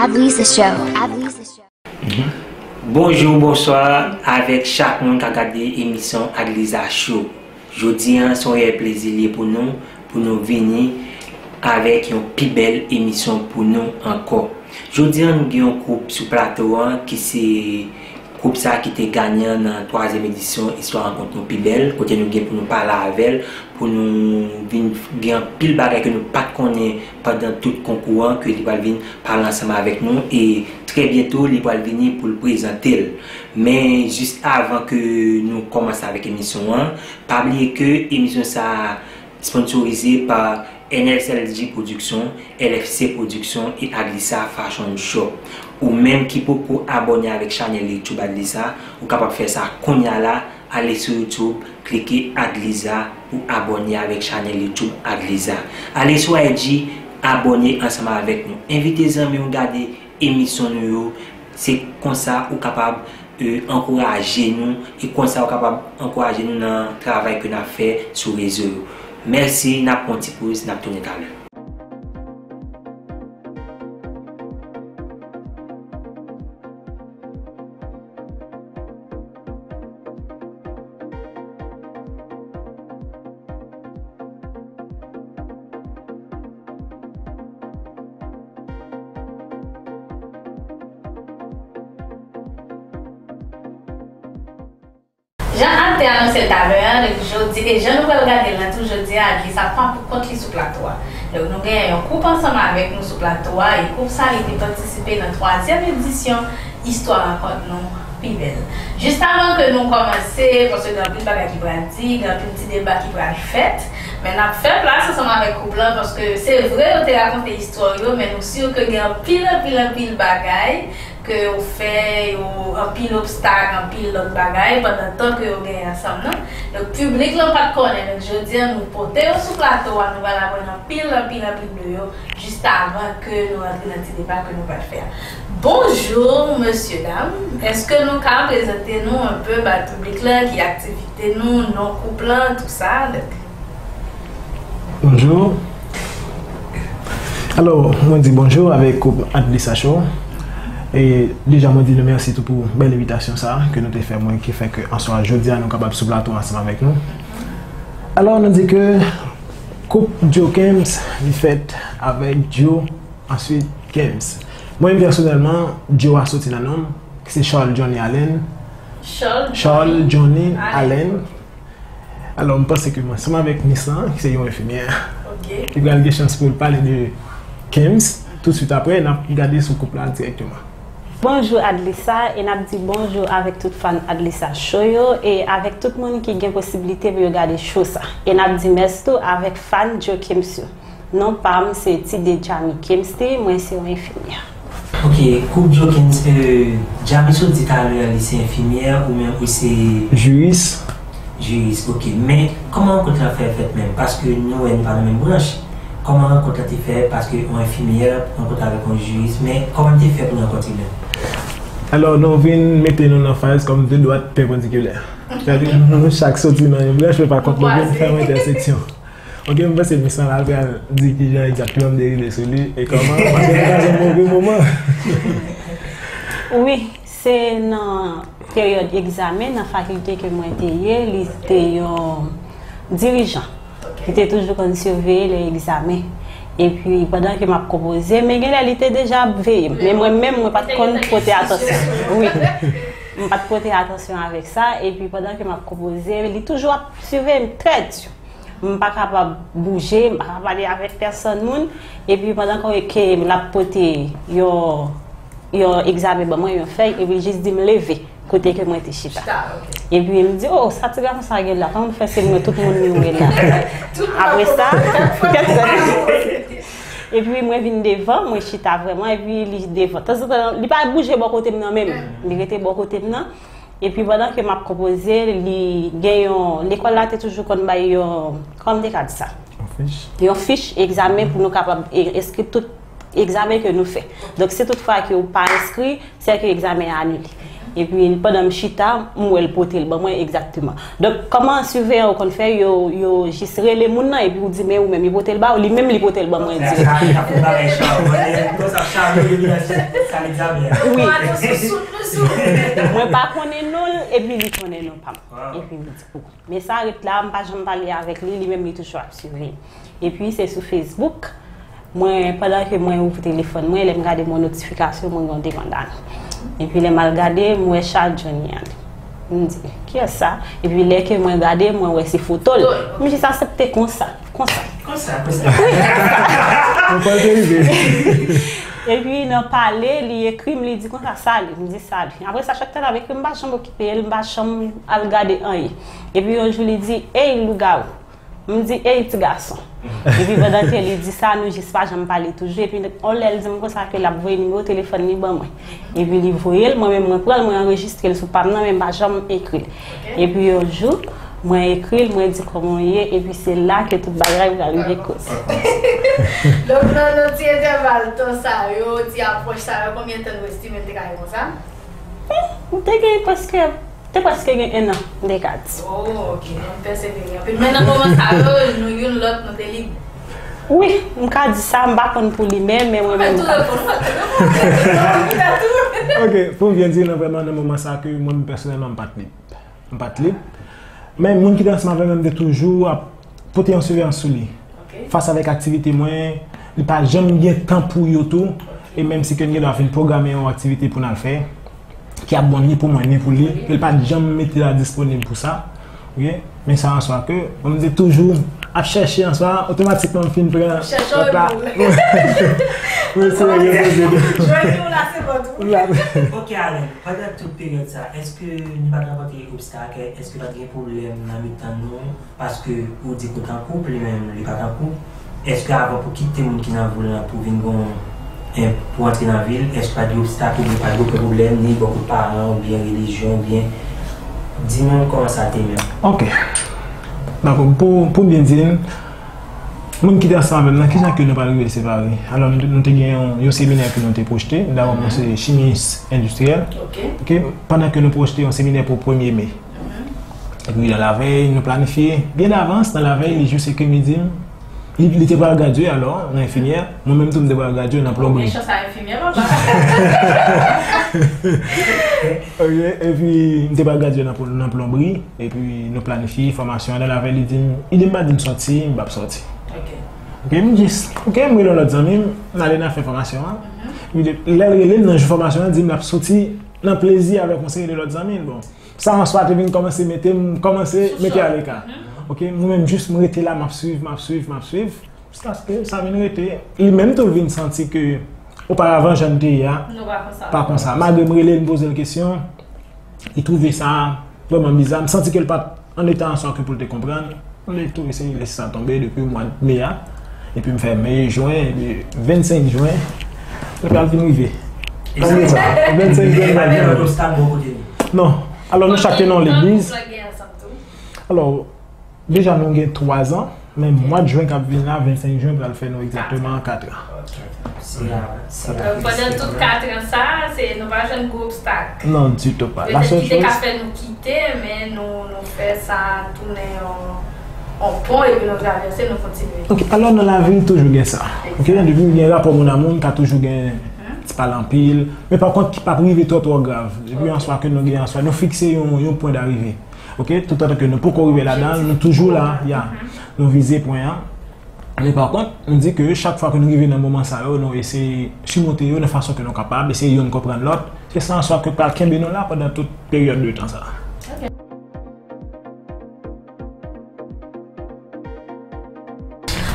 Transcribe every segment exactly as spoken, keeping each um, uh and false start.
Adlisa Show. Adlisa Show. Bonjou, bonswa avèk chak moun k ap gade emisyon Adlisa Show. Jodi a, se yon reyèl plezi li ye pou nou, pou nou vini avèk yon pi bèl emisyon pou nou ankò. Jodi a, nou gen yon koup sou plato a, ki se koup sa ki te ganyan nan twazyèm edisyon Istwa Rankont Nou Pi Bèl, kote nou gen pou nou pale avè l, pou nou vin gen anpil bagay ke nou pa t konnen pandan tout konkou an, ke li pral vin pale ansanm avèk nou, e trè byento, li pral vini pou l prezante l. Men, jis avan ke nou kòmanse avèk emisyon an, pa bliye ke emisyon sa a sponsorize pa N S L G Production, L F C Production e Adlisa Fashion Shop. Ou menm ki poko abòne avèk chanèl YouTube Adlisa, ou kapab fè sa kounye a la, ale sou YouTube, klike Adlisa pou abòne avèk chanèl YouTube Adlisa. Ale sou I G, abòne ansanm avèk nou. Envite zanmi w gade emisyon nou yo. Se konsa ou kapab, e, ankouraje nou, e konsa ou kapab ankouraje nou nan travay ke n ap fè sou rezo yo. Mèsi, n ap pran yon ti poz, n ap tounen talè. Jan ak te anonse l talè a, jodi, e jan nou pral gade l la tou, jodi a, Adlisa pa pou kont li sou plato a. Donk, nou genyen yon koup ansanm avèk nou sou plato a, e koup sa, li te patisipe nan twazyèm edisyon Istwa Rankont Nou Pi Bèl. Jis avan ke nou kòmanse, paske gen anpil bagay ki pral di, gen anpil ti deba ki pral fèt, men n ap fè plas ansanm avèk koup lan, paske se vre yo te rakonte istwa yo, men nou si ke gen anpil, anpil, anpil bagay ke yo fè, yo anpil obstak, anpil lòt bagay pandan tan ke yo genyen ansanm nan. Donk, piblik lan pa t konnen. Donk, jodi a, nou pote yo sou plato a, nou pral aprann anpil, anpil, anpil de yo, jis avan ke nou rantre nan ti deba ke nou pral fè a. Bonjou, mesye, dam. Èske nou ka prezante nou anpe bay piblik lan, ki aktivite nou, non koup lan, tou sa? Donk, Bonjou. Alò, mwen di bonjou avèk koup Adlisa Show. E deja, mwen di nou mèsi tou pou bèl envitasyon sa a ke nou te fè mwen, ki fè ke answa jodi a nou kapab sou plato ansanm avèk nou. Alò, nou di ke koup Joe Kems, li fèt avèk Joe, answit Kems. Mwen menm pèsonèlman, Joe a soti nan non m, ki se Charles Johnny Allen. Charles Johnny Allen. Alò, m panse ke mwen, ansanm avèk Miss lan, ki se yon enfimyè, li pral gen chans pou l pale de Kems. Toutswit apre, n ap gade sou koup la dirèkteman. Bonjou Adlisa, e n ap di bonjou avèk tout fan Adlisa Show yo, e avèk tout moun ki gen posiblite pou yo gade show sa. E n ap di mèsi tou avèk fan Joe Kems yo. Non pa m se Tide Jami Kems, mwen se yon enfimyè. Ok, koup Joe Kems, euh, Jami sot di talè a li se enfimyè ou menm ou se jiris? Jiris, ok. Men kòman rankont la fè fèt menm? Paske nou wè nou pa nan menm branch. Kòman rankont la te fè? Paske yon enfimyè rankontre avèk yon jiris, men kòman te fè pou nou rankontre menm? Alò, nou vin mete nou nan faz kòm de dwat pèpandikilè. Sètadi, nou chak soti nan yon branch, men pa kont nou vin fè yon entèseksyon. Ok, m panse Miss lan la pral di kijan egzakteman m te rive sou li e kòman, paske nou pase yon move moman. Wi, se nan peryòd egzamen nan fakilte ke mwen te ye, li te yon dirijan. Li te toujou konn siveye lè egzamen. Epi, pandan ke m ap konpoze, men genlè li te deja ap veye m. Men mwen menm, mwen pa t konn pote atansyon. Wi. M pa t pote atansyon avèk sa. Epi, pandan ke m ap konpoze, li toujou ap siveye m trè di. M pa kapab bouje, m pa ka pale avèk pèsonn moun. Epi pandan ke, ke l ap pote yon, yon egzamen ban mwen, yon fèy, epi l jis di m leve, kote ke mwen te chita. Epi m di, "Oh, sa ti gason sa gen la, kòman fè se mwen tout moun li wè la?" Apre sa, epi mwen vin devan, mwen chita vrèman, epi li devan. Tanzantan, li pa bouje bò kote m nan menm. Li rete bò kote m nan. Epi pandan ke m ap konpoze, li gen yon, lekòl la te toujou konn bay yon, kòman m te ka di sa? Yon fich. Yon fich egzamen pou nou kapab e-, enskri tout egzamen ke nou fè. Donk, si toutfwa ke ou pa enskri, sè ke egzamen an anile. Epi pandan m chita, m wè l pote l ban mwen egzakteman. Donk, kòman siveyan yo konn fè, yo, yo jis rele moun nan, epi ou di, men ou menm, li pote l ba ou, li menm li pote l ban mwen dirèk. Wi. Mwen pa konnen non l, epi li konnen non pa m. Epi li di, men sa ret la, m pa janm pale avèk li, li menm li toujou ap siveye m. Epi se sou Facebook, mwen, pandan ke mwen ouvri telefòn mwen, lè m gade mon notifikasyon, mwen gen yon demann ami. Epi lè m al gade, m wè Charles Johnny an. M di, kiyès sa? Epi lè ke mwen gade, mwen wè se foto l. M jis aksepte konsa, konsa. Konsa, konsa. Konsa l te rive. Epi nan pale, li ekri m, li di konsa, sali. M di sali. Apre sa, chak tan l ap ekri m, m pa janm okipe l, m pa janm al gade anyen. Epi yon jou, li di, ey, lougawou. M di, ey, ti gason. Epi pandan ke li di sa, nou jis pa janm pale toujou. Epi yon lè, l di m konsa ke l ap voye nimewo telefòn li ban mwen. Epi li voye l, mwen menm, mwen pran l, mwen anrejistre l sou pa m nan, men m pa janm ekri l. Epi yon jou, mwen ekri l, mwen di kòman w ye, epi se la ke tout bagay pral rive koze. Donk, nan, nan ti entèval tan sa yo, ti apwòch sa yo, konbyen tan nou estime l te ka ye konsa? Hmm, m te gen prèske, te prèske gen enn an, m te ka di. Oh, ok. Donk, pèsevere anpil. Men nan moman sa yo, nou youn lòt, nou te lib. Wi, m ka di sa, m pa konn pou li menm, men mwen menm m ka. Ok, pou m byen di, nan vrèman, nan moman sa ke mwen menm pèsonèlman, m pa t lib. M pa t lib. Men moun ki te ansanm avè mwen, m te toujou ap pote yon siveyans sou li. Fas avèk aktivite mwen, li pa janm gen tan pou yo tou. E menm si ke n gen dwa fin pwograme yon aktivite pou n al fè, ki ap bon ni pou mwen, ni pou li, ke l pa t janm mete l a disponib pou sa. Ok? Men sa an swa ke, bon, m te toujou ap chèche an swa, otomatikman m fin pran lòt la. Mwen se repoze de. Jwenn ou la, se bon tou. Ok, Alain, pandan tout peryòd sa, èske nou pa t rankontre obstak, èske pa t gen pwoblèm nan mitan nou? Paske ou di ke w t an koup, li menm, li pa t an koup. Èske avan pou kite moun ki nan vi w lan, pou vin gon, en, pou antre nan vi l, èske pa t gen obstak oubyen pa t gen okenn pwoblèm, ni bò kot paran oubyen relijyon, oubyen, di nou kòman sa te menm? Ok. Donk, pou, pou m byen di n, moun ki te ansanm avè m nan, kijan ke nou pral rive separe? Alò, nou te, nou te gen yon, yon seminè ke nou te pwojte. Dabò, mwen se chimis endistriyèl. Ok, pandan ke nou pwojte yon seminè pou premye me. Epi, nan lavèy, nou planifye byen davans. Nan lavèy, li jis ekri m, li di m, li, li te pral gradye, alò, nan enfimyè. Mwen menm tou, m te pral gradye nan plonbri. Bon, men chans a enfimyè, papa. Ok, epi, m te pral gradye nan, nan plonbri. Epi, nou planifye fòmasyon an. Nan lavèy, li di m, li di m pa di m sòti, m p ap sòti. Ok, m jis, ok, m rele yon lòt zanmi m, n ale n al fè fòmasyon an. Epi, lè l rele m nan jou fòmasyon an, li di m l ap soti nan plezi avèk yon seri de lòt zanmi l. Bon, sa an swa te vin kòmanse mete m, kòmanse mete aleka. Ok, mwen menm jis m rete la, m ap swiv, m ap swiv, m ap swiv, jiskaske sa vin rete. Li menm tou vin santi ke oparavan jan n te ye a, pa konsa. Malgre m rele l, m poze l kesyon, li twouve sa vrèman biza. M santi ke l pa t an eta an swa ke pou l te konprann. Mwen tou eseye lese sa tonbe depi mwa me a. Epi m fè me, jen, epi vennsenk jen, nou pral fin rive. Malgre sa, vennsenk jen, nou pral fin rive. Non. Alò, nou chak te nan yon legliz. Alò, deja nou gen twa zan, men mwa jen k ap vin la, vennsenk jen, pral fè nou egzakteman kat an. Donk, pandan tout kat an sa a, se, nou pa jwenn gwo obstak. Non, ditou pa. Petèt ki te ka fè nou kite, men nou, nou fè sa tounen yon, yon pon, epi nou travèse, nou kontinye. Ok, alò nan lavi, toujou gen sa. Ok, depi gen rapò moun a moun, ka toujou gen ti pale anpil. Men pa kont, ki p ap rive twò, twò grav. Depi an swa ke nou gen an swa, nou fikse yon, yon pwen darive. Ok, toutotan ke nou poko rive ladan l, nou toujou la, ya. Nou vize pwen an. Men pa kont, nou di ke chak fwa ke nou rive nan moman sa yo, nou eseye simonte yo nan fason ke nou kapab, eseye youn konprann lòt. Se sa an swa ke pral kenbe nou la pandan tout peryòd de tan sa a.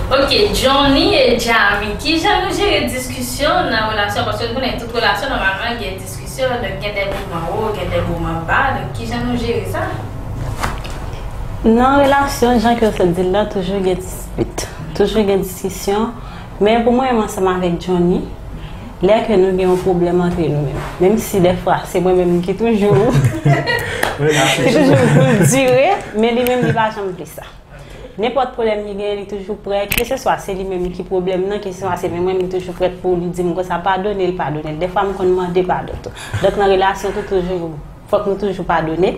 Ok, Johnny e Jamy, kijan nou jere diskisyon nan relasyon? Paske nou konnen tout relasyon, nòmalman, gen diskisyon, donk gen de moman wo, gen de moman ba, donk kijan nou jere sa? Nan relasyon, jan ke w sot di l lan, toujou gen dispit, toujou gen diskisyon. Men pou mwen menm ansanm avèk Johnny, lè ke nou gen yon pwoblèm antre nou menm, menm si dèfwa se mwen menm ki toujou, ki toujou pou l dire, men li menm li pa janm vle sa. Nenpòt pwoblèm li genyen, li toujou prè, keseswa se li menm ki pwoblèm nan, keseswa se mwen menm, li toujou prèt pou li di m konsa padone, li padone. Dèfwa m konn mande padon tou. Donk nan relasyon tou toujou, fòk nou toujou padone.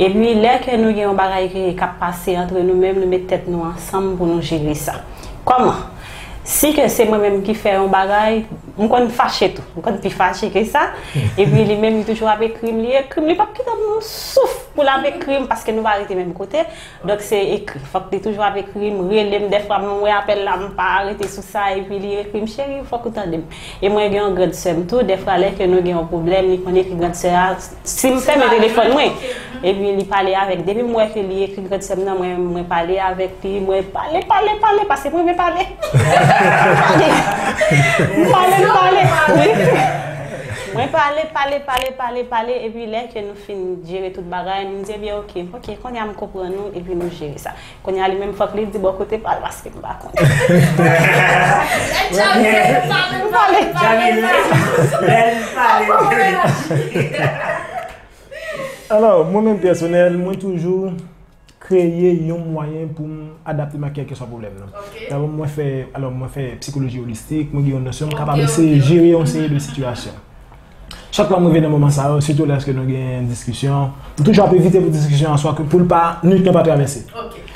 Epi lè ke nou gen yon bagay ke k ap pase antre nou menm, nou met tèt nou ansanm pou nou jere sa. Kòman? Si ke se mwen menm ki fè yon bagay, m konn fache tou. M konn pi fache ke sa. Epi li menm li toujou ap ekri m, li ekri m, li p ap kite m yon souf pou l ap ekri m paske nou pa rete menm kote. Donk se ekri. Fòk li toujou ap ekri m, rele m. Dèfwa mwen wè apèl la, m pa rete sou sa, epi li ekri m, cheri, fòk ou tande m. E mwen gen yon grand sè m tou, dèfwa lè ke nou gen yon pwoblèm, li konn ekri grand sè a, si m fèmen telefòn mwen, epi li pale avèk. Depi m wè ke li ekri grand sè m nan, mwen, mwen pale avèk li, mwen pale, pale, pale, paske mwen renmen pale. M pale, m pale, wi. Mwen pale, pale, pale, pale, pale, epi lè ke nou fin jere tout bagay, m di, ebyen, oke, oke, kounye a m konprann ou, epi nou jere sa. Kounye a li menm fòk li di bò kote pa l, paske m pa konnen. M pale. Alò, mwen menm pèsonèl, mwen toujou kreye yon mwayen pou m adapte m ak kèlkeswa pwoblèm nan. Dabò, mwen fè, alò, mwen fè sikoloji olistik, mwen gen yon nosyon, m kapab eseye jere yon seri de sitiyasyon. Chak fwa m rive nan moman sa yo, sitou lèske nou gen diskisyon, m toujou ap evite pou diskisyon an swa ke pou l pa, nwit lan pa travèse.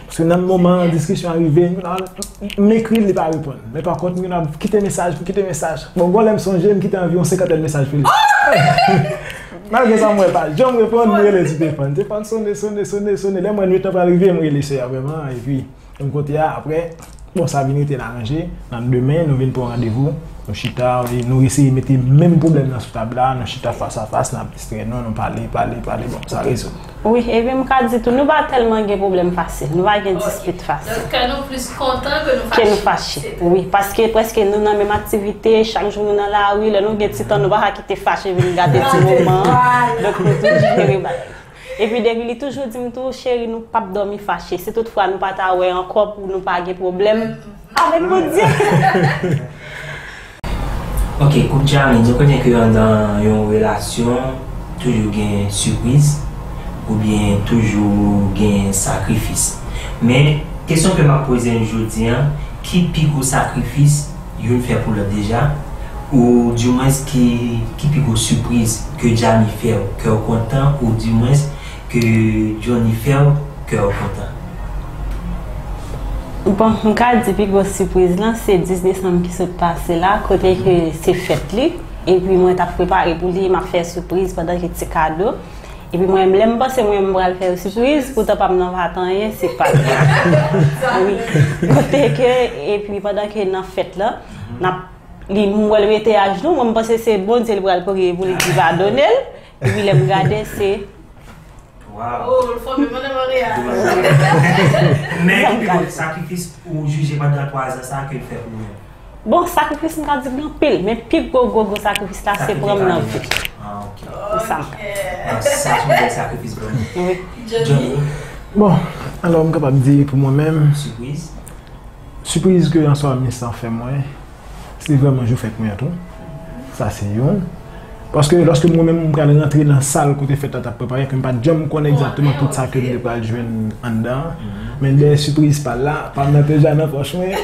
Paske nan moman diskisyon an rive, m ekri l, li pa reponn. Men pa kont, m gen dwa kite mesaj pou kite mesaj. Bon, gon lè m sonje, m kite anviwon senkantèn mesaj pou li. Malgre sa, m wè pa janm reponn, m rele sou telefòn. Telefòn sone, sone, sone, sone. Lè m wè nwit lan pral rive, m rele sè a vrèman, epi menm kote a, apre, bon, sa vin rete n aranje. Nan demen, nou vin pran randevou, nou chita, nou eseye mete menm pwoblèm nan sou tab la, nou chita fas a fas, n ap distrè nou, nou pale, pale, pale, bon, sa rezoud. Wi, epi m ka di tou, nou pa tèlman gen pwoblèm fasil, nou pa gen dispit fasil. Donk, ke nou plis kontan ke nou fache. Ke nou fache, wi, paske prèske nou nan menm aktivite, chak jou nou nan lari, lè nou gen ti tan, nou pa ka kite fache vin gate ti moman an. Donk, nou toujou jere bagay. Epi depi li toujou di m tou, cheri, nou p ap dòmi fache. Si tout fwa nou pa ta wè ankò pou nou pa gen pwoblèm avèk Bondye. Ok, koup Djamil, nou konnen ke anndan yon relasyon, toujou gen sipriz, oubyen toujou gen sakrifis. Men, kesyon ke m ap poze n jodi a, ki pi gwo sakrifis youn fè pou lòt deja, oudimwens ki, ki pi gwo sipriz ke Djamil fè w, kè w kontan, oudimwens ke Johnny fè w, kè w kontan? Bon, m ka di pi gwo sipriz lan, se dis desanm ki sot pase la, kote ke se fèt li, epi mwen t ap prepare pou li, m ap fè sipriz pandan ke ti kado. Epi mwen, lè m panse mwen m pral fè sipriz, poutan pa m nan pa t anyen, se pa l. Wi. Kote ke, epi pandan ke nan fèt lan, n ap, li, m wè l mete ajnou, mwen m panse se Bondye li pral priye pou li di padone l, epi lè m gade, se Wow. Oh, l fòme pandan marye a. Men ki pi gwo sakrifis ou jije pandan twa zan sa ke l fè pou ou menm? Bon, sakrifis m ka di gen anpil, men pi gwo, gwo, gwo sakrifis la, se pran m nan vi. Ah, ok. Se sa m ka di. Ah, sa se yon bèl sakrifis, vrèman. Wi. Johnny. Bon, alò, m kapab di pou mwen menm. Sipriz. Sipriz ke answa Miss lan fè mwen, se vrèman jou fèt mwen an tou. Sa se youn. Paske lòske mwen menm m pral rantre nan sal kote fèt la t ap prepare, ke m pa t janm konnen egzakteman tout sa ke m te pral jwenn anndan an. Men dèyè sipriz pa l la, pa m nan te deja nan pòch mwen.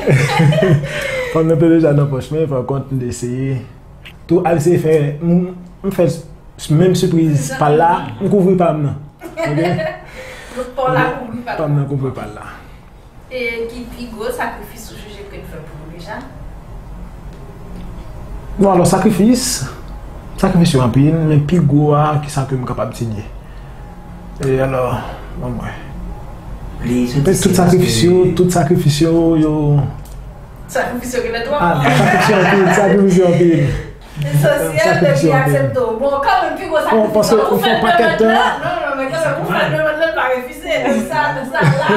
Pa m nan te deja nan pòch mwen, pa kont m te eseye tou al eseye fè, m, m fè s-, menm sipriz pa l la, m kouvri pa m nan. Ok? Donk, pa w la kouvri pa l la. Pa m nan kouvri pa l la. E ki pi gwo sakrifis ou jije ke n fè pou ou deja? Bon, alò, sakrifis, sakrifis yo anpil, men pi gwo a, ki sa ke m kapab di li? E alò, ban mwen. Li soti tout sakrifis yo, tout sakrifis yo, yo. Sakrifis yo genlè twòp. Ah, sakrifis yo anpil, sakrifis yo anpil. Esansyèl, depi aksepte w. Bon, kanmenm, pi gwo sakrifis la, ou fè demann nan. Non, non, men kanmenm, ou fè demann nan, l pa refize. Donk sa, donk sa, la,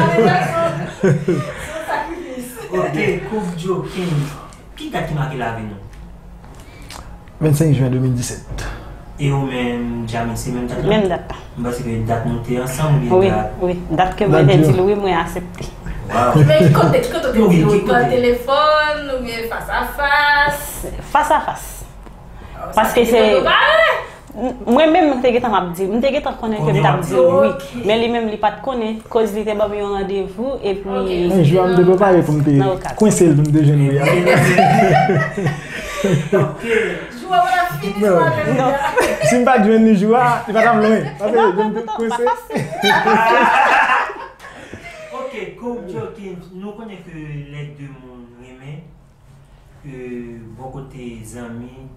se yon sakrifis. Ok, Koup Djo, King, ki dat ki make lavi nou? Vennsenk jen de mil disèt. E ou menm, Djamil, se menm dat la? Menm dat la. M panse ke dat nou te ansanm oubyen dat? Wi, wi. Dat ke mwen te di l wi, mwen aksepte. Wow. Men ki kote, ki kote w te di l? Pa telefòn oubyen fas a fas? Fas a fas. Paske se, Mwen menm, mwen te gentan ap di l. Mwen te gentan konnen ke m t ap di l wi. Men li menm, li pa t konnen, koz li te ban m yon randevou, epi. Men jou a, m te prepare pou m te kwense l, pou m te jwenn wi a. Jou a, w ap fini sou afè li a. Si m pa t jwenn li jou a, li pa t ap lwen. Paske pou m te kwense. Ok, Coke Joe, nou konnen ke lè de moun renmen, ke bò kote zanmi,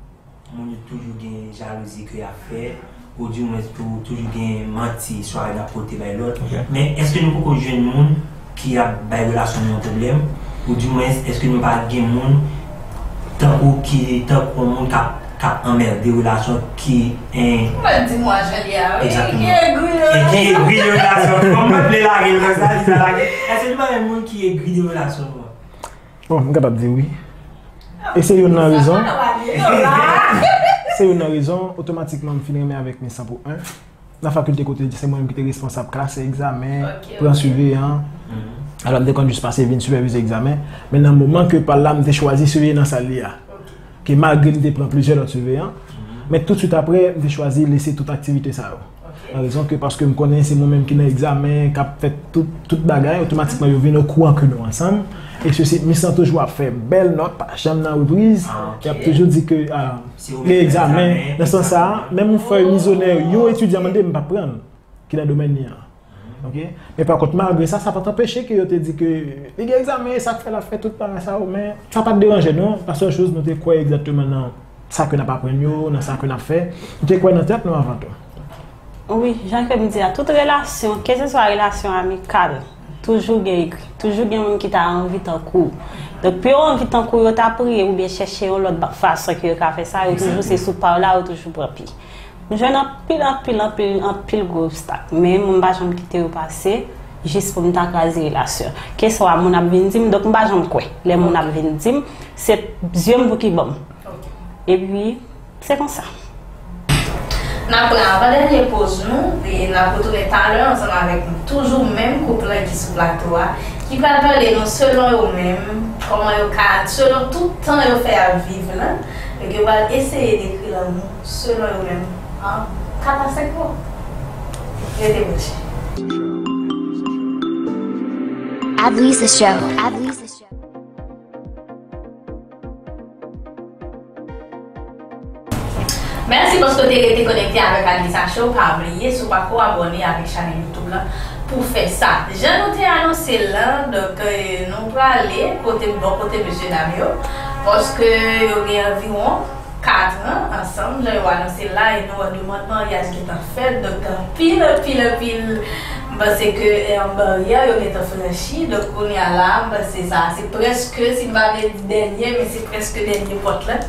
moun yo toujou gen jalouzi ke y ap fè, oudimwens tou, toujou gen manti, swa y ap pote bay lòt. Men èske nou poko jwenn moun ki ap bay relasyon nou an pwoblèm? Oudimwens, èske nou pa gen moun tankou ki, tankou yon moun k ap, k ap anmède relasyon ki en. Ou mèt di mwa jan li a, wi. Egzakteman. Ki egri de relasyon. Ki egri de relasyon. Kòm mwen vle lage l konsa, li sa lage. Èske nou pa gen moun ki egri de relasyon nou an? Bon, m kapab di wi. E se youn nan rezon. Se youn nan rezon, otomatikman, m fin renmen avèk Miss lan pou en. Nan fakilte kote se mwen menm ki te responsab klase egzamen, pran siveyan. Alò, m te konn jis pase vin sipèvize egzamen. Men nan moman ke pa l la, m te chwazi siveye nan sal li a. Ke malgre m te pran plizyè lòt siveyan, men toutswit apre, m te chwazi lese tout aktivite sa yo. Nan rezon ke paske m konnen se mwen menm ki nan egzamen, k ap fè tout, tout bagay, otomatikman yo vin okouran ke nou ansanm. E sesi, Miss lan toujou ap fè bèl nòt, pa janm nan repriz. Y ap toujou di ke, ah, gen egzamen. Nan sans sa a, menm yon fèy mizonè yon etidyan mande m, m p ap pran l, ki nan domèn li an. Ok? Men pa kont, malgre sa, sa pa t anpeche ke yo te di ke li gen egzamen, e sa k fè l ap fè tout bagay sa yo, men sa pa t deranje nou, paske yon choz nou te kwè egzakteman nan sa ke n ap aprann yo, nan sa ke n ap fè. Nou te kwè nan tèt nou avan tou. Wi, jan ke m di a, tout relasyon, keseswa relasyon amikal, toujou gen egri, toujou gen moun ki ta anvi tankou w. Donk, pou yo anvi tankou w, yo ta priye oubyen chèche yon lòt ba-, fason ke yo ka fè sa, yo toujou se sou pa w la, yo toujou pran pye. M jwenn anpil, anpil, anpil, anpil gwo obstak, men m pa janm kite yo pase, jis pou m ta kraze relasyon. Keswa moun ap vin di m, donk m pa janm kwè lè moun ap vin di m, se zye m pou ki bò m. Epi, se konsa. N ap pran avandènye poz nou, e n ap retounen talè ansanm avèk toujou menm koup lan ki sou plato a, ki pral pale nou selon yo menm, kòman yo ka, selon tout tan yo fè ap viv lan, donk yo pral eseye dekri lanmou selon yo menm an kat a senk mo. Rete branche. Avriz Show. Avriz Show. Mèsi paske w te rete konekte avèk Adlisa Show. Pa bliye, si w pako abòne avèk chanèl YouTube lan, pou fè sa. Jan nou te anonse l lan, donk, eh, nou prale kote, bò kote mesye dam yo, paske yo gen anviwon kat an ansanm, jan yo anonse l la, e nou wè demann maryaj gentan fèt, donk anpil, anpil, anpil, m panse ke, eh, baryè yo gentan franchi, donk kounye a la, m panse sa, se prèske, si m pa vle di dènye, men se prèske dènye pòt la.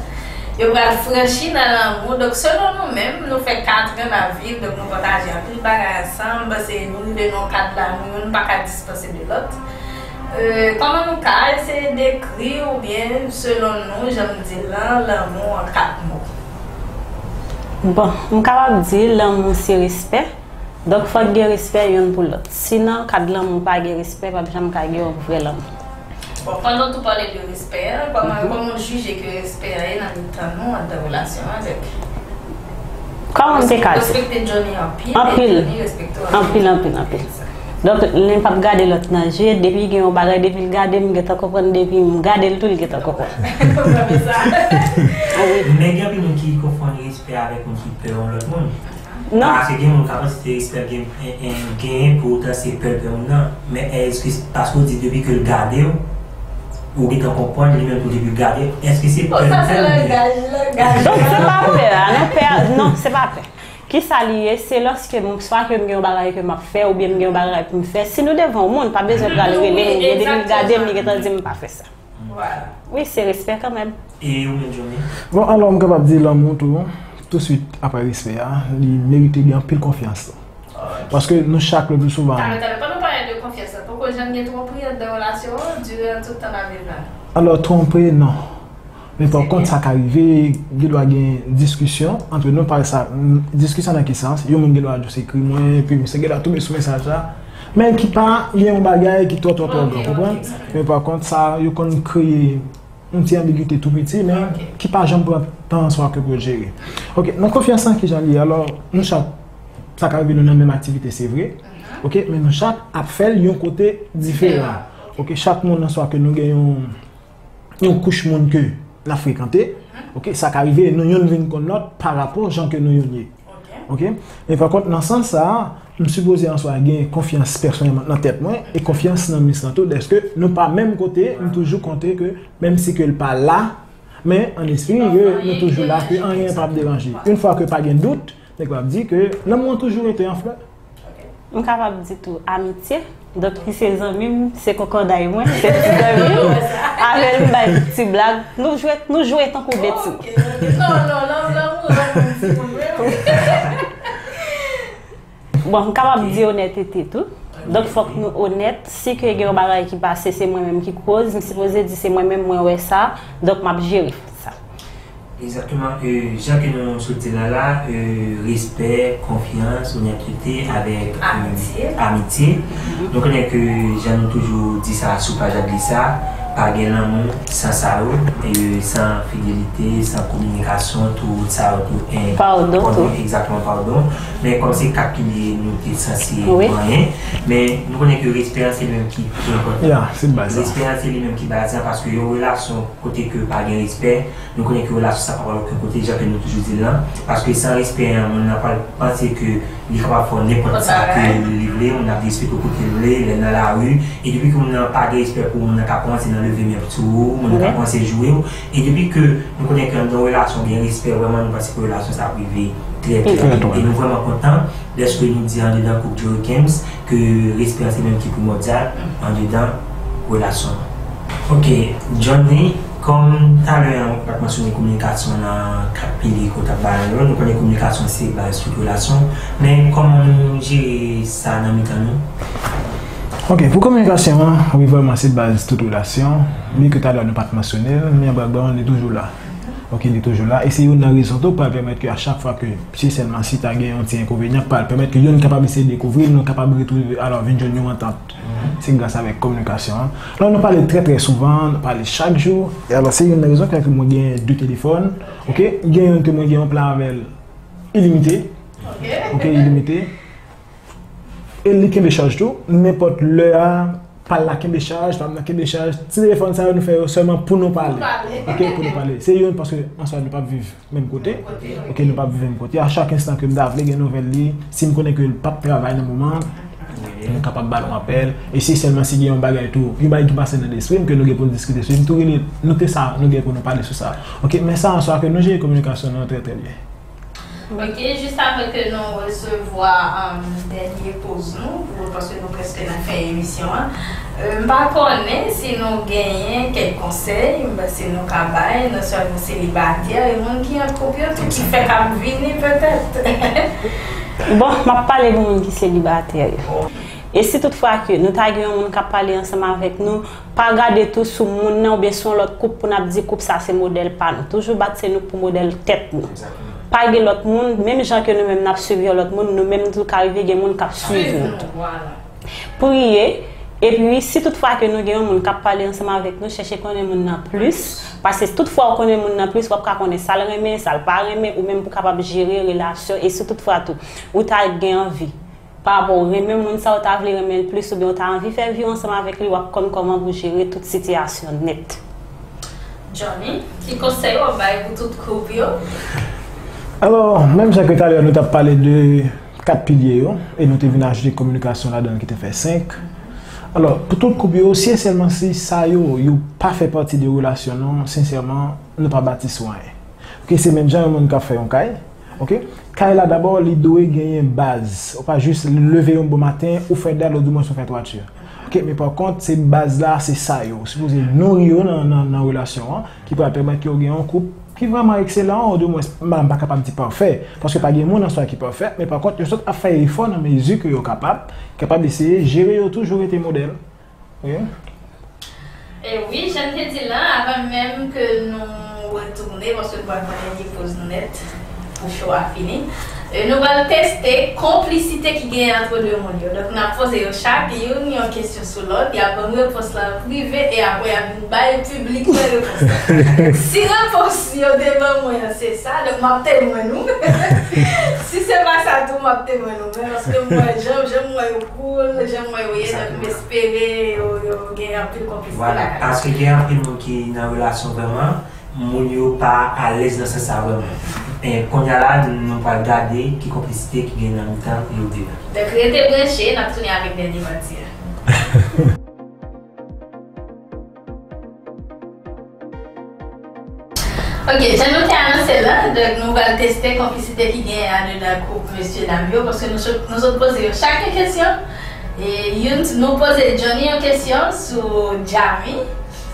Yo pral franchi nan lanmou, donk selon nou menm, nou fè kat an n ap viv, donk nou pataje anpil bagay ansanm, m panse nou rive nan yon kad la, nou youn pa ka dispanse de lòt. Euh, kòman nou ka eseye dekri oubyen, selon nou, jan m di l lan, lanmou an kat mo? Bon, m kapab di lanmou se respè. Donk, fòk gen respè youn pou lòt. Si nan kad lanmou pa gen respè, p ap janm ka gen yon vrè lanmou. Bon, pandan w tou pale de respè an, kòman, kòman w jije ke respè an ye nan mitan nou, anndan relasyon an, avèk Kòman m te ka di? Respekte Johnny anpil, e Johnny respekte w anpil. Anpil, anpil, anpil. Donk, li p ap gade lòt nan je, depi gen yon bagay, depi l gade m, m gentan konprann, depi m gade l tou, li gentan konprann. Ou konprann sa? Ah wi. Men gen anpil moun ki konfonn respè avèk moun ki pè yon lòt moun. Non. Paske gen moun k ap panse se respè l gen, en, en, genyen, pou otan se pè l pè moun nan. Men èske paske w di depi ke l gade w, ou gentan konprann, li menm tou depi l gade w, èske se pè l pè l ou byen? Donk, se pa pè a, non, pè a, non, se pa pè. Kisa li ye? Se lòske m, swa ke m gen yon bagay ke m ap fè, oubyen m gen yon bagay pou m fè. Si nou devan yon moun, pa bezwen pral rele m, oubyen depi l gade m, li gentan di m pa fè sa. Wi, se respè kanmenm. E ou menm, Johnny? Bon, alò, m kapab di lanmou tou, tousuit apre respè a, li merite gen anpil konfyans. Paske nou chak, le pli souvan. Talè, talè, pandan w pale de konfyans la, poko janm gen twonpri anndan relasyon an, diran tout tan n ap viv la? Alò, twonpe, non. Men pa kont, sa ka rive, gen dwa gen diskisyon ant nou, pa sa, diskisyon nan ki sans? Yon moun gen dwa jis ekri mwen, epi misye gen dwa tonbe sou mesaj la. Men ki pa gen yon bagay ki twò, twò, twò gran, konprann? Men pa kont, sa, yo konn kreye yon ti anbigite tou piti, men ki pa janm pran tan an swa ke pou l jere. Ok, nan konfyans lan, kijan l ye? Alò, nou chak, sa ka rive nou nan menm aktivite, se vre. Ok, men nou chak ap fè l yon kote diferan. Ok, chak moun an swa ke nou gen yon, yon kouch moun ke n ap frekante. Ok, sa ka rive nou youn vin konn lòt pa rapò jan ke nou youn ye. Ok? Men pa kont, nan sans sa a, m sipoze an swa gen konfyans pèsonèlman nan tèt mwen e konfyans nan Miss lan tou, dèske nou pa menm kote, m toujou konte ke, menm si ke l pa la, men an espri, ke nou toujou la, ke anyen p ap deranje. Yon fwa ke pa gen dout, nèg la ap di ke lanmou an toujou rete an flè. M kapab di tou amitye. Donk, li se zanmi m, se kòkòday mwen, se ti zanmi m. Avè l, m bay ti blag. Nou jwe, nou jwe tankou de timoun. Ok, ok. Non, non, lanmou, lanmou, lanmou timoun, wi. Bon, m kapab di onètete tou. Donk, fòk nou onèt. Si ke gen yon bagay ki pase, se mwen menm ki koz. M sipoze di se mwen menm mwen wè sa. Donk, m ap jere sa. Egzakteman, e, jan ke nou sot di la la, e, respè, konfyans, onètete avèk, e, amitye. Nou konnen ke jan nou toujou di sa sou paj Adlisa, pa gen lanmou san sa yo, e, san fidelite, san kominikasyon, tout sa yo tou enpòtan. Padon tou. Egzakteman, padon. Men kòm se kat pilye nou te sanse manyen, men nou konnen ke respè an se li menm ki pi enpòtan. Respè an se li menm ki baz lan, paske yon relasyon kote ke pa gen respè, nou konnen ke relasyon sa pa pral okenn kote, jan ke nou toujou di l lan. Paske san respè an, moun nan pral panse ke li kapab fè w nenpòt sa ke li vle, moun nan ap derespekte w kote l vle, lè l nan lari. E depi ke moun nan pa gen respè pou ou, moun nan ka kòmanse nan leve men sou ou, moun nan ka kòmanse joure w. E depi ke nou konnen ke anndan yon relasyon gen respè, vrèman nou panse ke relasyon sa ap rive trè, trè lwen. E nou vrèman kontan dèske nou di anndedan koup Joe Games ke respè an se menm ki primòdyal anndedan relasyon an. Ok, Johnny, kòm talè a ou t ap mansyone kominikasyon nan kat pilye ke w t ap bay yo, nou konnen kominikasyon se baz tout relasyon, men kòman nou jere sa nan mitan nou? Ok, pou kominikasyon an, wi, vrèman se baz tout relasyon, byen ke talè a nou pa t mansyone l, men Bragdon li toujou la. Ok, li toujou la. E se youn nan rezon tou k pral pèmèt ke a chak fwa ke si sèlman si ta gen yon ti enkonvenyan, k pral pèmèt ke youn kapab eseye dekouvri l, nou kapab retwouve, alò, vin jwenn yon antant. Se gras avèk kominikasyon an. Alò, nou pale trè, trè souvan, nou pale chak jou. E alò, se youn nan rezon ki fè ke mwen gen de telefòn. Ok, gen youn ke mwen gen yon plan avè l ilimite. Ok, ilimite. E li kenbe chaj tou. Nenpòt lè a, pa l la kenbe chaj, pa m nan kenbe chaj. Ti telefòn sa yo, nou fè yo sèlman pou nou pale. Ok, pou nou pale. Se youn, paske an swa nou p ap viv menm kote. Ok, nou p ap viv menm kote. A chak enstan ke m ta vle gen nouvèl li, si m konnen ke l p ap travay nan moman an, m kapab ba l yon apèl. E se sèlman si gen yon bagay tou, yon bagay ki pase nan lespri m ke nou gen pou n diskite sou li, m tou rele, note sa, nou gen pou nou pale sou sa. Ok, men sa an swa ke nou jere kominikasyon nou an trè, trè byen. Ok, jis avan ke nou resevwa, um, dènye poz nou, pou, paske nou prèske nan fen emisyon an, euh, m pa konnen si nou genyen kèk konsèy, m panse nou ka bay nan sèlman selibatè, e moun ki an koup yo tou, ki fèk ap vini petèt. Bon, m ap pale pou moun ki selibatè yo. E si toutfwa ke nou ta gen yon moun k ap pale ansanm avèk nou, pa gade tou sou moun nan oubyen sou yon lòt koup pou n ap di koup sa se modèl pa nou. Toujou bat se nou pou modèl tèt nou. Pa gen lòt moun, menm jan ke nou menm n ap swiv yon lòt moun, nou menm tou ka rive gen moun k ap swiv nou tou. Priye, epi si toutfwa ke nou gen yon moun k ap pale ansanm avèk nou, chèche konnen moun nan plis, paske toutfwa ou konnen moun nan plis, w ap ka konnen sa l renmen, sa l pa renmen, ou menm pou kapab jere relasyon, e si toutfwa tou, ou ta gen anvi pa rapò ou renmen moun sa, ou ta vle renmen l plis, oubyen ou ta anvi fè vi w ansanm avèk li, w ap konn kòman pou jere tout sitiyasyon nèt. Johnny, ki konsèy w ap bay pou tout koup yo? Alò, menm jan ke talè nou t ap pale de kat pilye yo, e nou te vin ajoute kominikasyon ladan l ki te fè senk. Alò, pou tout koup yo, si e sèlman si sa yo, yo pa fè pati de relasyon nou, sensèman, nou pa bati sou anyen. Ok, se menm jan yon moun k ap fè yon kay. Ok? Kay la dabò, li dwe genyen baz. Ou pa jis leve yon bon maten, ou fè dal, ou di mwen ou fè twati. Ok, men pa kont, se baz la, se sa yo. Ou sipoze nouri yo nan, nan, nan relasyon an, ki pral pèmèt ke w gen yon koup ki vrèman ekselan, ou di mwen, m pa, m pa kapab di pafè, paske pa gen moun an swa ki pafè, men pa kont, yo sot ap fè efò nan mezi ke yo kapab, kapab eseye jere yo toujou rete modèl. Ok? E wi, jan n te di l lan, avan menm ke nou retounen, paske nou pral pran dènye poz nou nèt. Show a fini. E nou pral teste konplisite ki genyen ant de moun yo. Donk, n ap poze yo chak youn yon kesyon sou lòt. Y ap ban m repons la an prive e apre y ap vin bay piblik mwen repons la. Si repons yo te ban mwen an se sa, donk m ap temwen nou. Si se pa sa tou, m ap temwen nou. Men paske m wè jan, jan m wè yo cool, jan m wè yo ye, donk m espere yo, yo gen anpil konplisite lakay yo. Vwala, paske gen anpil moun ki nan relasyon vrèman, moun yo pa alèz nan sans sa vrèman. E kounye a la, nou pral gade ki konplisite ki gen nan mitan yo de la. Donk, rete branche, n ap tounen avèk dènye pati a. Ok, jan nou te anonse l la, donk, nou pral teste konplisite ki genyen andedan koup mesye dam yo, paske nou sot, nou sot poze yo chak yon kesyon. E youn, nou poze Johnny yon kesyon sou Jami.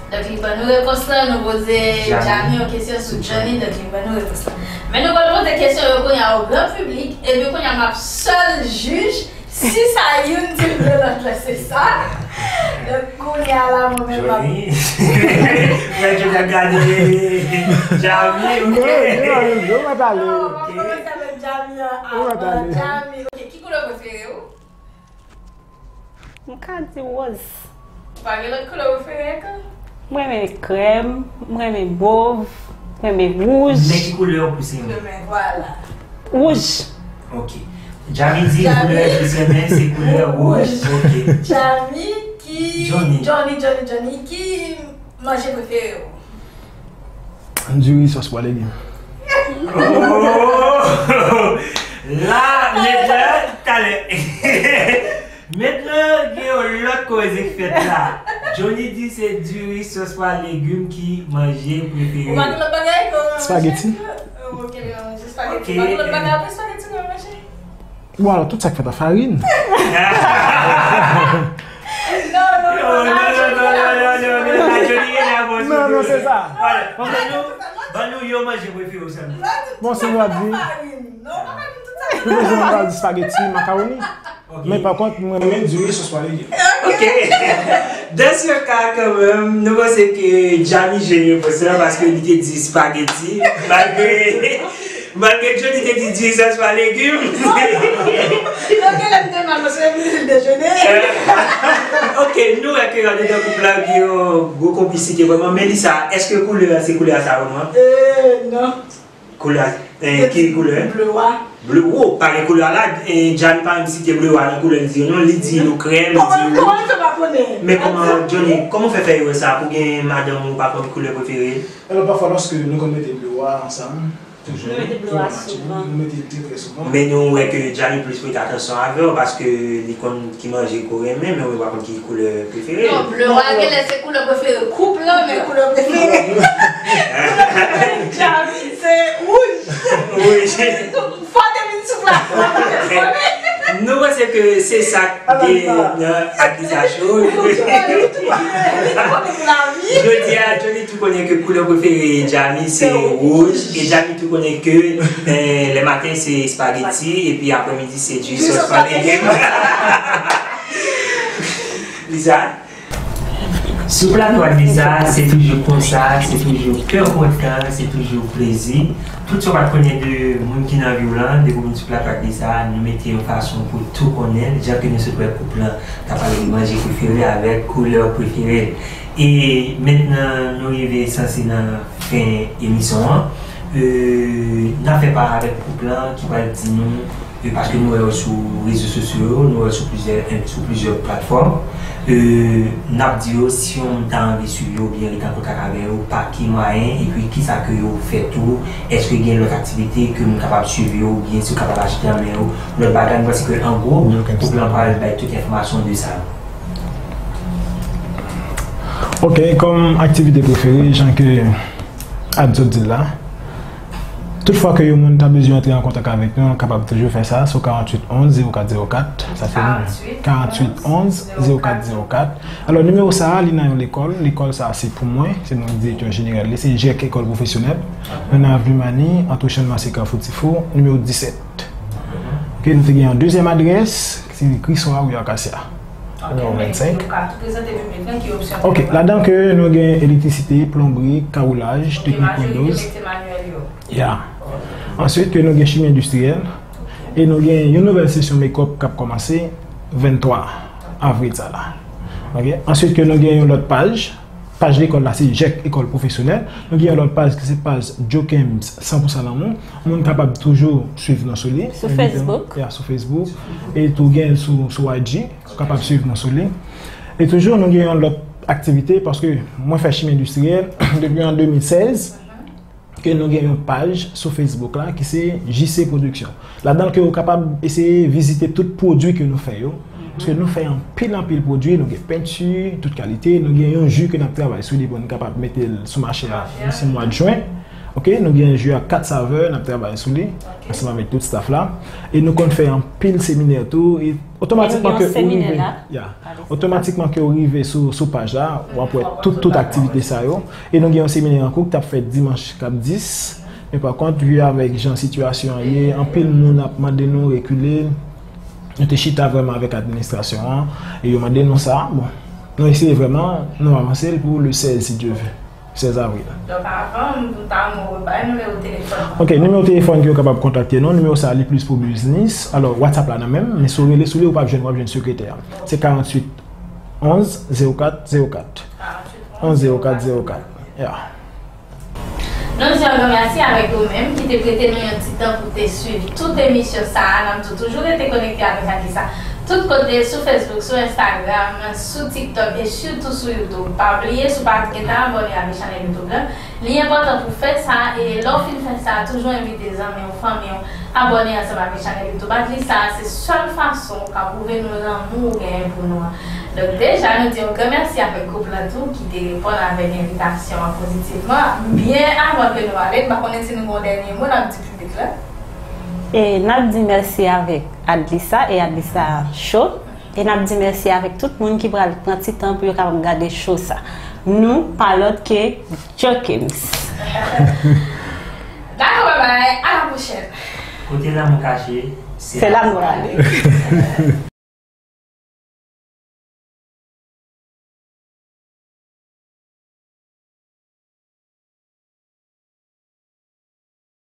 Donk, li ban nou repons lan, nou poze Jami yon kesyon sou Johnny, donk, li ban nou repons lan. Men nou pral poze kesyon yo kounye a o gran piblik, epi kounye a m ap sèl jij si sa youn di l de lòt la, se sa. Donk, kounye a la, mwen menm, m ap Johnny. Mwen, Johnny ap gade Jami, ok. Non, non, non, non, pa pale. Non, m ap kòmanse avèk Jami an avan. Jami, ok, ki koulè prefere w? M ka di woz. Ou pa gen lòt koulè ou prefere ankò? Mwen renmen krèm, mwen renmen mov, mwen renmen wouj. Men ki koulè ou plis renmen? Renmen, vwala. Wouj. Ok. Jami di koulè li plis renmen se koulè wouj. Ok. Jami ki Johnny. Johnny, Johnny, Johnny, ki manje prefere w? Diri, sòs pwa legim. Oh! La, mèt la, talè. Mèt la, gen yon lòt koze k fèt la. Johnny di se diri, sòs pwa legim ki manje prefere. Ou pa gen lòt bagay? Spaghetti. Oh, ok, manje spaghetti. Ok. Ou pa gen lòt bagay apre spaghetti ou renmen manje? Bon, alò, tout sa k fèt an farin. Non, non, non, non, non, non, non, non, non, non, Johnny gen la bon. Non, non, se sa. Ban nou, ban nou yon manje prefere w sèlman. Bon, se nou ap di. Tout moun pral di spaghetti, makawoni. Ok. Men pa kont, mwen renmen diri, sòs pwa legim. Ok. Dans ce cas, kanmenm, nou panse ke Jami jwenn repons lan paske li te di spaghetti, malgre Malgre Johnny te di diri sòs pwa legim. Yo genlè m te mal paske m te dejene. Ok, nou wè ke andedan koup la gen yon gwo konplisite vrèman. Melissa, èske koulè a se koulè a sa vrèman? Eh, non. Koulè a, eh, ki koulè? Ble wa. Ble, oh, pa gen koulè a la, eh, Jami pa menm site ble wa nan koulè li di yo non, li di nou krèm, li di nou. Kòman, kòman nou fè pa konnen? Men kòman, Johnny, kòman w fè fè erè sa pou gen madanm ou pa konn koulè prefere l? Alò, pafwa, lòske nou konn mete ble wa ansanm, toujou, nou mete ble wa souvan. Nou mete l trè, trè souvan. Men nou wè ke Jami plis prete atansyon avè w, paske li konn ki manje ke w renmen, men ou pa konn ki koulè prefere l. Non, ble wa genlè se koulè prefere koup lan, men koulè prefere Jami se wouj. Wouj. Fò te vin sou platfòm, ou te konnen. Nou panse ke se sa k gen nan akizasyon. Jodi a, Johnny tou konnen ke koulè prefere Jami se wouj, e Jami tou konnen ke, eh, lè maten se espageti, epi aprèmidi se diri sòs pwa legim. Lisa? Sou plato ak Lisa, se toujou konsa, se toujou kè kontan, se toujou plezi. Tout sa w pa t konnen de moun ki nan vi w lan, depi w vin sou plato ak Lisa, nou mete yon fason pou tou konnen l, jan ke nou sot wè koup lan t ap pale de manje prefere avèk koulè prefere l. E mentnan nou rive sanse nan fen emisyon an, e, n ap fè pa avèk koup lan ki pral di nou E paske nou wè yo sou rezo sosyo yo, nou wè yo sou plizyè, sou plizyè platfòm. E, n ap di yo, si yon moun ta anvi swiv yo oubyen rete an kontak avè yo, pa ki mwayen, epi kisa ke yo fè tou, èske gen lòt aktivite ke moun kapab swiv yo, oubyen si yo kapab achte nan men yo, lòt bagay, nou panse ke an gwo, koup lan pral bay tout enfòmasyon de sa yo. Ok, kòm aktivite prefere, jan ke Ad sot di l la. Tout fwa ke yon moun ta bezwen antre an kontak avèk nou, nou kapab toujou fè sa sou karanntuit onz zewo kat zewo kat. Sa se nou. Karanntuit onz zewo kat zewo kat. Alò, nimewo sa a, li nan yon lekòl. Lekòl sa a se pou mwen. Se mwen ki direktè jeneral li. Se Jèk Ekòl Pwofesyonèl. Nou nan Avni Mani, ant Ochan Mase Kafou Tifou, nimewo disèt. Ok, nou te gen yon dezyèm adrès, se Kriswa, ri Akasya. Ok, nimewo vennsenk. Ok, ladan ke nou gen elektrisite, plonbri, kawoulaj, teknik Windows. Ya. Answit, ke nou gen chimie endistriyèl e nou gen yon nouvèl sesyon make-up k ap kòmanse venntwa avril sa la. Ok? Answit, ke nou gen yon lòt paj, paj lekòl la se Jèk Ekòl Pwofesyonèl. Nou gen yon lòt paj ki se paj Jokems san pou san Lanmou. Moun kapab toujou swiv nou sou li. Sou Facebook. Ya, sou Facebook. E tou gen sou, sou I G. Ou kapab swiv nou sou li. E toujou, nou gen yon lòt aktivite, paske mwen fè chimie endistriyèl depi an de mil sèz, ke nou gen yon paj sou Facebook la ki se J C Production. Ladan ke ou kapab eseye vizite tout pwodui ke nou fè yo. Paske nou fè anpil, anpil pwodui, nou gen penti, tout kalite, nou gen yon ji ke n ap travay sou li pou nou kapab mete l sou mache a disi mwa jen. Ok, nou gen ji a kat savè, n ap travay sou li, ansanm avèk tout staff la. E nou konn fè anpil seminè tou, e otomatikman ke ou rive, ya, otomatikman ke ou rive sou, sou paj la, w ap wè tout, tout aktivite sa yo. E nou gen yon seminè an kou ki t ap fèt dimanch k ap dis. Men pa kont, vi avèk jan sitiyasyon an ye, anpil moun ap mande nou rekile. Nou te chita vrèman avèk administrasyon an, e yo mande nou sa. Bon, nou eseye vrèman, nou avanse l pou le sèz, si Dye vle. Sèz avril. Donk, avan, m ta renmen w bay nimewo telefòn nan. Ok, nimewo telefòn ke yo kapab kontakte nou, nimewo sa a li plis pou biznis. Alò, WhatsApp la nan menm, men si w rele sou li, ou p ap jwenn, w ap jwenn sekretè a. Se karanntuit onz zewo kat zewo kat. Karanntuit onz zewo kat zewo kat. Ya. Nou di yon gran mèsi avèk ou menm ki te prete nou yon ti tan pou te swiv tout emisyon sa a. N ap di w toujou rete konekte avèk Adlisa tout kote, sou Facebook, sou Instagram, sou TikTok e sitou sou YouTube. Pa bliye, si w pa t gentan abòne avèk chanèl YouTube la, li enpòtan pou w fè sa. E lè w fin fè sa, toujou envite zanmi w, fanmi w, abòne ansanm avèk chanèl YouTube Adlisa. Se sèl fason w ka pwouve nou lanmou ou genyen pou nou an. Donk, deja, nou di yon gran mèsi avèk gwoup lan tou ki te reponn avèk envitasyon an pozitivman. Byen avan ke nou ale, m pa konnen si nou gen yon dènye mo n ap di piblik lan. E n ap di mèsi avèk Adlisa e Adlisa Show. E n ap di mèsi avèk tout moun ki pral pran ti tan pou yo kapab gade show sa. Nou pa lòt ke Jokems. Dakò, babay, a la pwochèn. Kote lanmou kache, Se la nou prale.